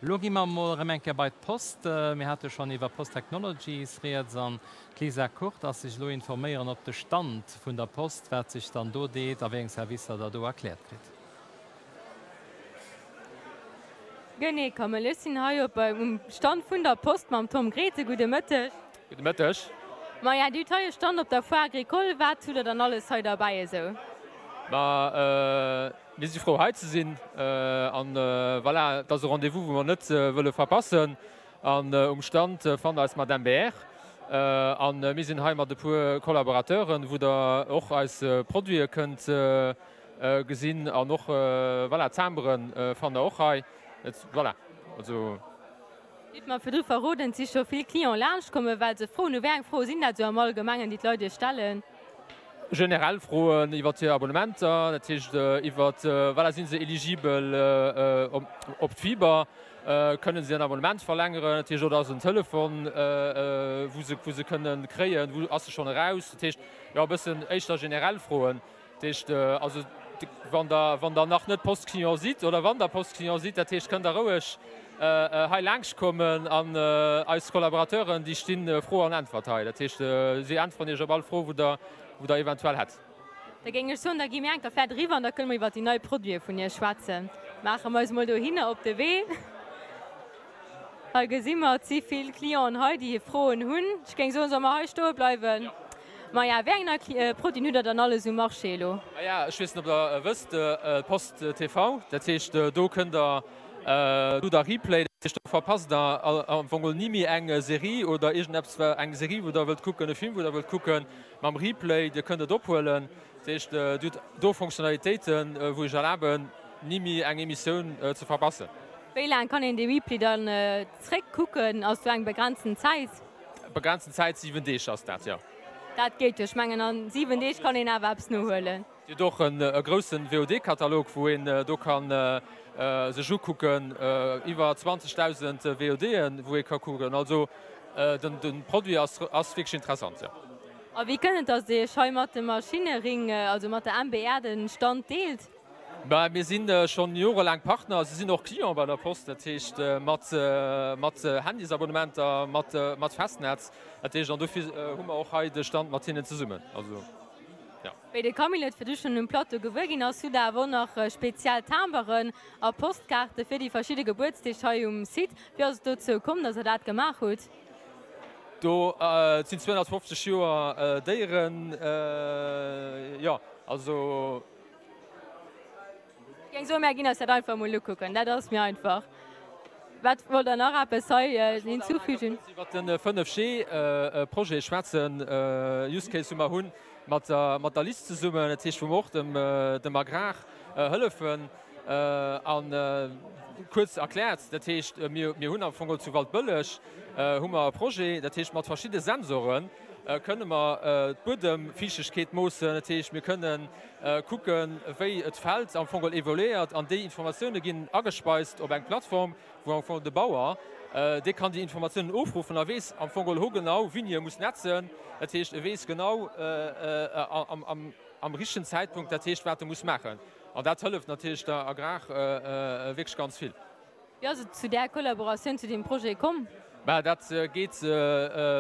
Elo gi mer emol erëm eng Kéier bei d'Post. Mir hate schonn iwwer Post Technologies rieds an d'Lisa Kurt ass sech elo informéieren op de Stand vun der Post, wat sech dann do deet a wéi eng Servicer der do erkläert kritt. Genee Camille, ech sinn hei op um Stand vun der Post mam Tom Grethe. Gudde Mëtteg. Gudde Mëtteg. Maja, Dir hutt hei e Stand op der Foire Agricole. Wat hutt der dann alles hei derbäi esou? Ma mir si frou hei ze sinn an voilà, et ass e Rendez-vous wou mer net wëlle verpassen. An um Stand fannt der eis mat MBR an mir sinn hei mat e puer Collaborateuren, wou der och eis Produite kënnt gesinn an och voilà, d'Timberen fannt der och hei. Voilà, also. Dir hutt mer virdru verroden, et si scho vill Clienten laanscht kommen, well se Froen hunn. Wéi eng Froe sinn dat esou am Allgemengen, déi d'Leit Iech stellen? Generell Froen iwwert hir Abonnementer, dat heescht iwwert, voilà, si se eligibel op d'Fiber, kënnen se en Abonnement verlängeren, dat heescht, oder ass en Telefon, wou se, wou se kënnen kréien, wou ass se schonn eraus, dat heescht, jo e bëssen éischter generell Froen. Dat heescht, also wann Der, wann Der nach net Postclient sidd oder wann Der Postclient sidd, dat heescht, kënnt Der roueg hei laangschtkommen an eis Collaborateuren, déi sti Fro an Äntwert hei. Dat heescht, si äntweren Iech op all Fro, wou Der, wou Der eventuell hätt. Da géing ech soen, da gi mir enker vläicht eriwwer an da kënne mer iwwert déi nei Produite vun Iech schwätzen. Maache mer eis mol dohinner op de Wee. Hei gesi mer, et si vill Clienten hei, déi hir Froen hunn. Ech géing soen, solle mer hei stoe bleiwen? Maja, wéi eng nei Produiten hutt Der dann alles um Marché elo? Maja, ech weess net, ob Der wësst, Post TV, dat heescht, do kënnt Der, do hutt Der Replay, dat heescht, do verpasst Der am Fong geholl ni méi eng Serie oder iergendeppes, eng Serie, wou Der wëllt kucken, e Film, wou Der wëllt kucken, mam Replay, Dir kënnt et ophuelen. Dat heescht, Dir hutt do Fonctionnalitéiten, wou Iech erlaben, ni méi eng Emissioun ze verpassen. Wéi laang kann een dee Replay dann zréck kucken? Ass do eng begrenzten Zäit? Begrenzten Zäit, 7 Deeg ass dat, jo. Dat geet jo. Ech mengen an 7 Deeg kann een awer eppes nohuelen. Dir hutt och e groussen VOD-Katalog, wou een do kann sech ukucken, iwwer 20.000 VODen, wou ee ka kucken. Also den Produit ass wierklech interessant, jo. A wéi kënnt et, dass Dir Iech hei mat dem Maschinering, also mat der MBR den Stand deelt? Mä mir si schonn jorelaang Partner. Si sinn och Client bei der Post, dat heescht mat Handysabonnementer, mat Festnetz. Dat heescht, an dofir hu mer och hei de Stand mat hinnen zesummen. Also, jo. Wéi de Camille et virdru schonn um Plateau gewuer ginn ass, hutt Der awer och nach speziell Timberen a Postkaarte fir déi verschidde Gebuertsdeeg hei um Site. Wéi ass et dozou komm, dass Der dat gemaach hutt? Do sinn 250 Joer Déieren, jo, also. Ech géing soen, mär ginn eis dat einfach emol ukucken. Dat ass mir einfach. Wat wollt Der nach eppes hei hinzufügen? Ech wollt nach eng Kéier kuerz iwwert de 5G-Projet schwätzen, Use Case, wou mer hunn mat der LIST zesummen, dat heescht, wou mer och dem Agrar hëllefen. A kuerz erkläert, dat heescht, mir hunn am Fong zu Waldbëlleg hu mer e Projet, dat heescht, mat verschidde Sensore kënne mer d'Buedemfiichtegkeet moossen, dat heescht, mir kënnen kucken, wéi d'Feld am Fong evoluéiert an déi Informatioune ginn agespeist op eng Plattform, wou am Fong de Bauer, dee kann déi Informatiounen ofruffen a weess am Fong hogenau, wéini e muss nätzen. Dat heescht, e weess genau am richtegen Zäitpunkt, dat heescht, wat e muss maachen. An dat hëlleft natierlech der Agrar wierklech ganz vill. Wéi ass et zu där Kollaboratioun, zu deem Projet komm? Mä dat geet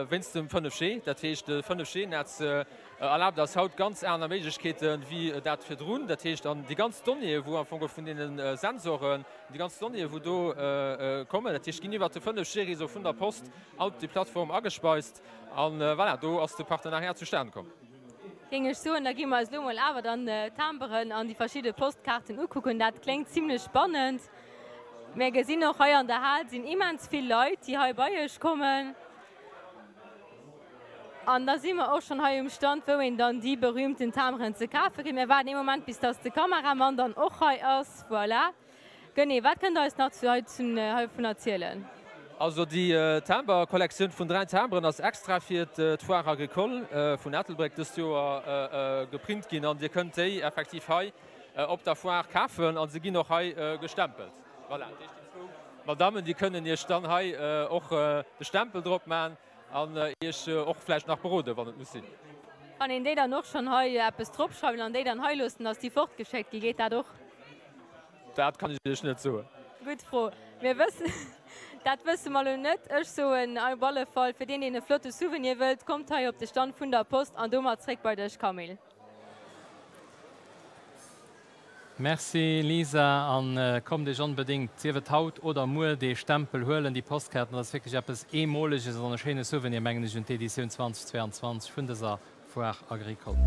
wéinst dem 5G. Dat heescht, de 5G-Netz erlaabt eis haut ganz aner Méiglechkeete wéi dat virdrun. Dat heescht, an déi ganz Donnéeë wou am Fong vun deene Sensoren, déi ganz Donnéeë wou do kommen, dat heescht, ginn iwwert de 5G-Réseau vun der Post op déi Plattform agespeist. An voilà, do ass de Partenariat zustan komm. Géing ech soen, da gi mer eis elo mol awer dann d'Timberen an déi verschidde Postkaarten ukucken. Dat kléngt zimlech spannend. Mir gesinn och hei an der Hal sinn immens vill Leit, déi hei bei iech kommen. An da si mer och schonn hei um Stand, wou een dann déi berühmten Timberen ze kafe kritt. Mir waarden ee Moment, bis dass de Kameramann dann och hei ass. Voilà. Genee, wat kënnt Der eis nach zu hei heivun erzielen? Also déi Timber-Kollektioun vun 3 Timberen ass extra fir d'Foire Agricole vun Ettelbréck dëst Joer geprint ginn an Dir kënnt déi effektiv hei op der Foire kafen an se ginn och hei gestempelt. Voilà, dat heescht déi zwou Madammen déi kënnen Iech dann hei och de Stempel drop man an Iech och vläicht nach beroden, wann et muss sinn. Kann een déi dann och schonn hei eppes drop schreiwen an déi dann hei loossen, dass déi fortgeschéckt gi? Geet dat och? Dat kann ech Iech net soen. Gutt Fro. Mir wëssen, dat wësse mer elo net. Ech soen op alle Fall, fir deen, deen e flotte Souvenir wëllt, kommt hei op de Stand vun der Post an domat zréck bei dech, Camille. Merci Lisa, an kommt iech onbedéngt, sief et haut oder muer, dee Stempel huelen, déi Postkaarten, dat ass wierklech eppes Eemoleges an e schéine Souvenir, mengen ech, un d'Editioun 2022 vun dëser Foire Agricole.